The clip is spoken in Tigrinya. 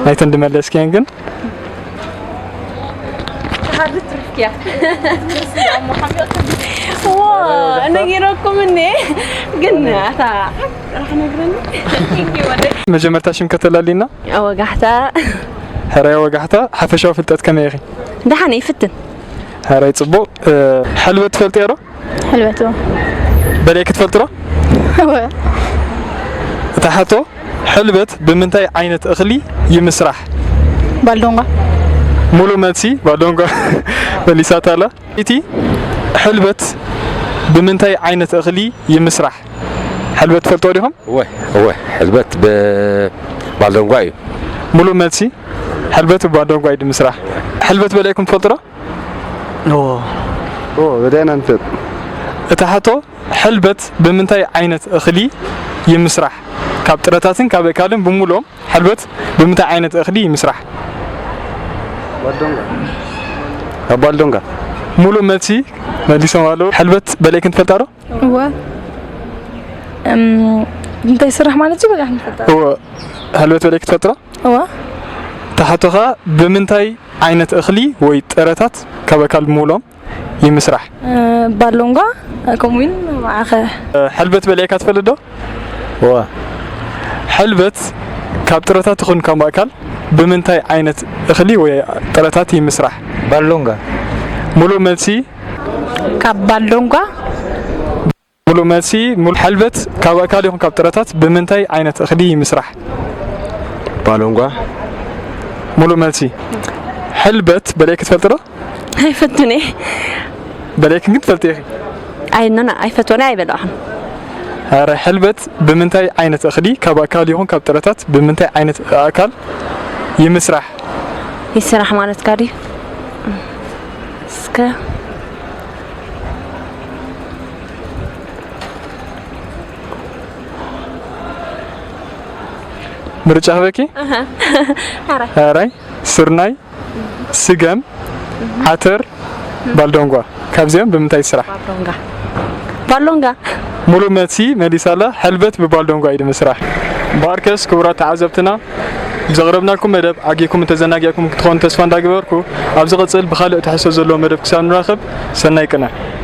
ናይተን ድመለስክየን ግን ሓንቲ ትርፍያ ዋ ነጊረኩም እኔ ግን ኣታ ረክነግረኒ ወደ መጀመርታ ሽም ከተላሊና ወጋሕታ ሕራይ ወጋሕታ ሓፈሻዊ ፍልጠት ከመይ ኢኺ? ደሓን ይፍትን ሕራይ ጽቡቕ። ሕልበት ትፈልጥዮ ዶ? ሕልበት በሊዕኪ ትፈልጢ ዶ? እወ እታ ሕቶ ሕልበት ብምንታይ ዓይነት እኽሊ ይምስራሕ? ባልዶንጓ ሙሉ መልሲ ባልዶንጓ መሊሳታ ኣላ። እቲ ሕልበት ብምንታይ ዓይነት እኽሊ ይምስራሕ? ሕልበት ትፈልጥዎ ዲኹም? እወ እወ ሕልበት ብባልዶንጓ እዩ። ሙሉ መልሲ ሕልበት ብባልዶንጓ እዩ ዝምስራሕ። ሕልበት በሊዕኩም ትፈልጡ ዶ? ኦ በዳይና ንፈጥ እታ ሕቶ ሕልበት ብምንታይ ዓይነት እኽሊ ይምስራሕ? ካብ ጥረታትን ካብ እካልን ብምሉኦም ሕልበት ብምንታይ ዓይነት እኽሊ ይምስራሕ? ካብ ባልዶንጋ ሙሉ መልሲ መሊሶም ኣለዉ። ሕልበት በሊዕክን ትፈልጣ ዶ? እወ እም፣ እንታይ ስራሕ ማለት እዩ በቃ ንፈልጣ እወ ሕልበት በሊዕክ ትፈልጥ ዶ? እወ እታ ሕቶ ኸኣ ብምንታይ ዓይነት እኽሊ ወይ ጥረታት ካብ ኣካል ብምሉኦም ይምስራሕ? እ፣ ባሎንጓ ከምኡ እውን መዓኸ ሕልበት በሊዕካ ትፈልጥ ዶ? ዋ ሕልበት ካብ ጥረታት ይኹን ካብ ኣካል ብምንታይ ዓይነት እኽሊ ወይ ጥረታት ይምስራሕ? ባሎንጋ ሙሉ መልሲ ካብ ባሎንጓ ሙሉ መልሲ ሙሉ ሕልበት ካብ ኣካል ይኹን ካብ ጥረታት ብምንታይ ዓይነት እኽሊ ይምስራሕ? ባሎንጓ ሙሉ መልሲ ሕልበት በሊዕክ ትፈልጥ ዶ? ኣይፈቱን እየ በሊዕክን ግን ትፈልጥ ኢኺ። ኣይኖና ኣይፈትወን ኣይበላዕኹም ኣረ ሕልበት ብምንታይ ዓይነት እኽሊ ካብ ኣካል ይኹን ካብ ጥረታት ብምንታይ ዓይነት ኣካል ይምስራሕ? ይስራሕ ማለት ካ ድዩ እስከ ምርጫ ክበኪ ኣረ ኣራይ ስርናይ ስገም ዓተር ባልዶንጓ ካብዚኦም ብምንታይ ይስራሕ? ባሎንጋ ባሎንጋ ሙሉ መልሲ መሊሳላ። ሕልበት ብባልዶንጓ እዩ ዝምስራሕ። ባርከስ ክቡራት ተዓዘብትና ብዘቕረብናልኩም መደብ ዓጊኩም እንተዘናጊዕኩም ክትኾኑ ተስፋ እንዳገበርኩ ኣብ ዝቕጽል ብኻልእ ትሕዝቶ ዘለዎ መደብ ክሳብ ንራኸብ ሰናይ ቅነ።